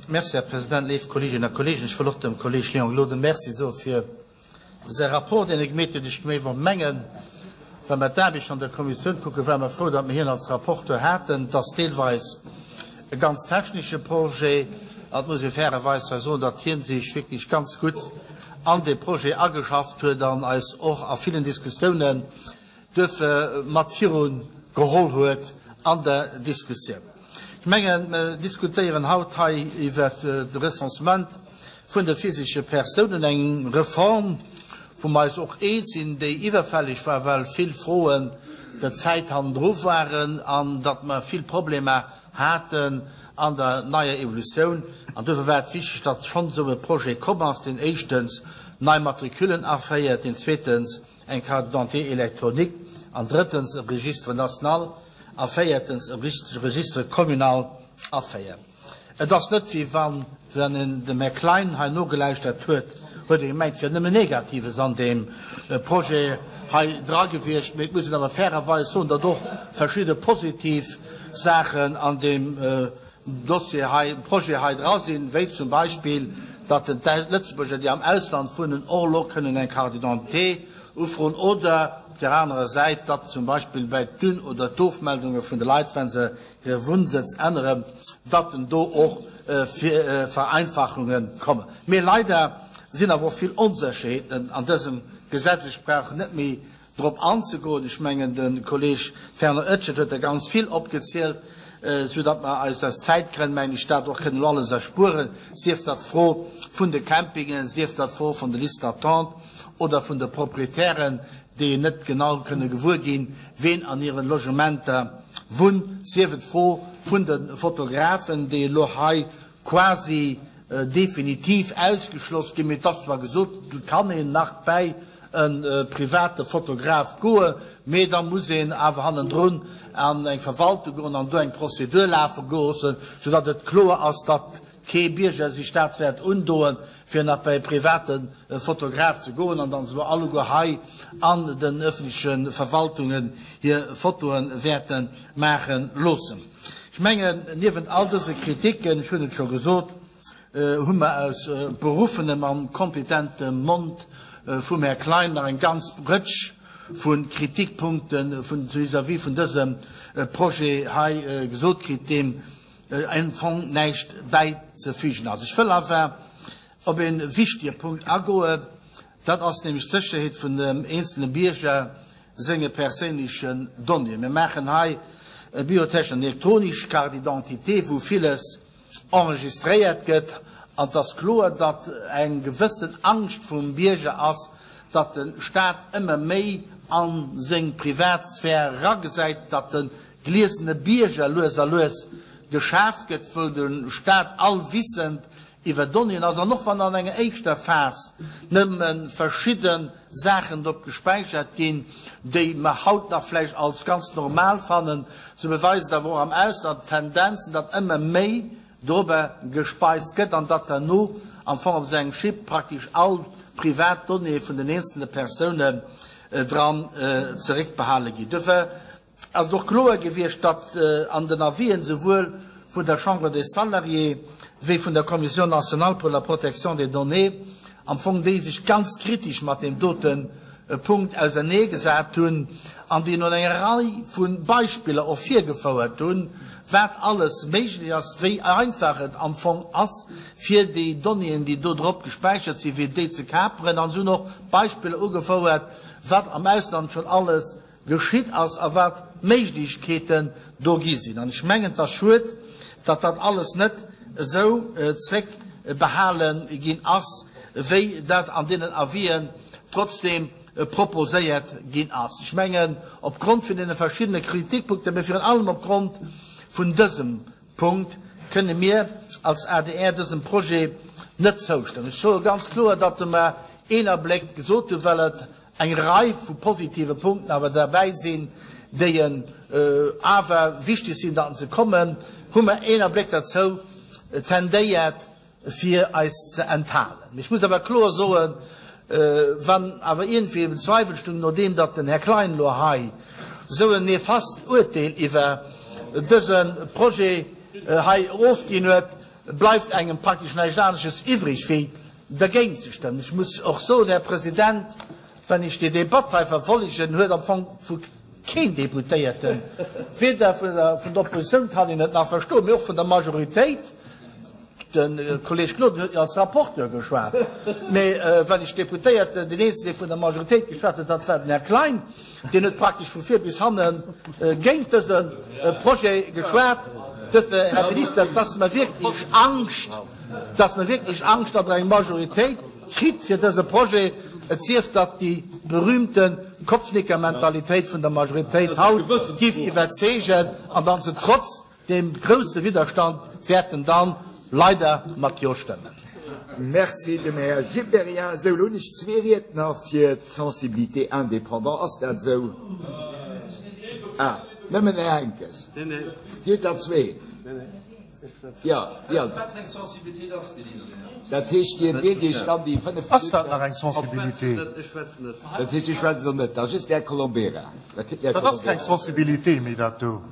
Merci, Här President. Léif Kolleeginnen a Kolleegen, ech wëll och dem Kolleeg Léon Gloden Merci soe fir säi Rapport, deen e gemeet huet. Ech géif och mengen, wa mer d'Aarbecht an der Kommissioun kucken, ware mer frou, datt mer hien als Rapporteur haten. Et ass deelweis e ganz technesche Projet an et muss ee fairerweis hei soen, datt hie sech wierklech ganz gutt an dee Projet ageschafft huet an eis och a villen Diskussiounen duerfir mat viru geholl huet an der Diskussioun. Ech mengen, mer diskutéieren haut hei iwwert de Recensement vun de physesche Persounen, eng Reform, wou mer eis och eens sinn, déi iwwerfälleg war, well vill Froen der Zäit hannendru waren an datt mer vill Problemer haten an der neier Evolutioun. An duerfir war et wichteg, datt schonn esou e Projet komm ass, deen éischtens nei Matricullen aféiert, deen zweetens eng Carte d'identité électronique an drëttens e Registre national a véiertens e Registre communal aféiert. Et ass net, wéi wann, wann een dem Här Klein hei nogelauschtert huet, huet ee gemengt, et wier nëmmen Negatives an deem Projet hei dra gewiescht. Mee et muss een awer fairerweis soen, datt och verschidde positiv Saachen an deem Dossier hei, Projet hei dra sinn, wéi zum Beispill, datt d'Lëtzebuerger, déi am Ausland wunnen, och elo kënnen eng Carte d'identité ufroen, oder op där anerer Säit, datt zum Beispill bäi d'Un oder d'Ofmeldunge vun de Leit, wa se hire Wunnsëtz änneren, datt en do och Vereinfachunge kommen. Mee leider sinn awer och vill Onsécherheeten an dësem Gesetz. Ech brauch net méi drop anzegoen. Ech mengen, de Kolleeg Fernand Etschet huet der ganz vill opgezielt, soudatt mer eis aus Zäitgrënn, mengen ech, dat och kënnen elo alles erspueren, sief dat d'Fro vun de Campingen, sief dat d'Fro vun de Listes d'attente oder vun de Proprietären, déi net genau kënne gewuer ginn, ween an hiren Logementer wunnt, sief et d'Fro vun de Fotografen, déi elo hei quasi definitiv ausgeschloss ginn. Mee et ass zwar gesot, et kann een nach bäi e private Fotograf goen, mee da muss een awer hannendrun an eng Verwaltung goen an do eng Prozedur lafe loossen, soudatt et kloer ass, datt kee Bierger sech dat wäert undoen, fir nach bäi e private Fotograf ze goen an dann se elo alleguer hei an den öffentleche Verwaltungen hir Fotoe wäerte maache loossen. Ech mengen, niewent all dëse Kritiken, ech hunn et scho gesot, hu mer aus beruffenem a kompetentem Mond vum Här Klein nach eng ganz Rëtsch vu Kritikpunkte vis-à-vis vun dësem Projet hei gesot kritt, deem am Fong näischt bäizefügen ass. Ech wëll awer op e wichtige Punkt agoen, dat ass nämlech d'Sécherheet vun dem eenzele Bierger senge perséinlechen Donnéeën. Mir maachen hei e biotechnesch an elektronesch Carte d'identité, wou villes enregistréiert gëtt. An et ass kloer, datt eng gewëssen Angscht vum Bierger ass, datt de Stat ëmmer méi a seng Privatsphär eragesäit, datt de gliesene Bierger lues a lues geschaaft gëtt, wou de Stat allwissend iwwer Donnéeën ass. An och wann an enger éischter Phas nëmme verschidde Saachen drop gespäichert ginn, déi mer haut nach vläicht als ganz normal fannen, sou beweist et awer och am Ausland d'Tendenzen, datt ëmmer méi dorobber gespeist gëtt an datt herno am Fong op esou engem Chip praktesch all privat Donnéeë vun den eenzele Persounen dran zeréckbehale ginn. Dofir ass et och kloer gewiescht, datt an den Avisen esouwuel vun der Chambre des Salariés wéi vun der Commission nationale pour la protection des données am Fong déi sech ganz kritesch mat deem dote Punkt auserneegesat hunn an déi un enger Rei vu Beispiller och virgefouert hunn, wat alles méiglech ass, wéi einfach et am Fong ass, fir déi Donnéeën, déi do drop gespäichert sinn, fir déi ze kaperen. An se hunn och Beispiller ugefouert, wat am Ausland schonn alles geschitt ass a wat d'Méiglechkeeten do gi sinn. An ech mengen, et ass schued, datt dat alles net esou zréckbehale ginn ass, wéi dat an deenen Avisen trotzdem proposéiert ginn ass. Ech mengen, opgrond vun deene verschiddene Kritikpunkten, mä virun allem opgrond vun dësem Punkt, kënne mir als adr dësem Projet net zoustëmmen. Ech soe ganz kloer, datt mer een Abléck gesot hunn, well et eng Rei vu positive Punkten awer derbäi sinn, déi en awer wichteg sinn, datt se kommen, hu mer een Abléck derzou tendéiert, fir eis ze enthalen. Mee ech muss awer kloer soen, wann awer iergendwéi eben Zweiwel stung, nodeem datt den Här Klein elo hei esou en nefast Uerteel iwwer dëse Projet hei ofginn huet. bleift engem praktesch näischt anesches iwwreg, wéi dergéint ze stëmmen. Ech muss och soen, Här President, wann ech déi Debatt hei verfollegen, huet am Fong vu keen Deputéierten, weder vun der Oppositioun kann een et nach verstoen, mee och vun der Majoritéit, De Kolleg Gloden huet jo als Rapporteur geschwat, mee wann ech Deputéierten, deen eenzegen, dee vun der Majoritéit geschwat huet, dat war den Här Klein, deen huet praktesch vu vir bis hanne géint dëse Projet geschwat. Duerfir, Här Minister, et ass mer wierklech Angscht, et ass mer wierklech Angscht, datt Der eng Majoritéit kritt fir dëse Projet, et sief datt déi berühmte Kopfnickermentalitéit vun der Majoritéit haut giff iwwerzeegen an dann se trotz Deem grousse Widderstand wäerten dann leider mat Jo stëmmen. Merci dem Här Gibéryen. Esou, elo hunn ech zwee Riedner fir d'Sensibilité indépendant. Ass dat esou? Ah, nëmmen den Här Henckes. Dir hutt der zwee. Jo, jo. Dat heescht, Dir deelt Iech dann déi fënnef Minutten. Ass dat nach eng Sensibilité? Dat heescht, Dir schwätzt elo net. Da just den Här Colombera. Dat ass keng Sensibilité méi, dat do.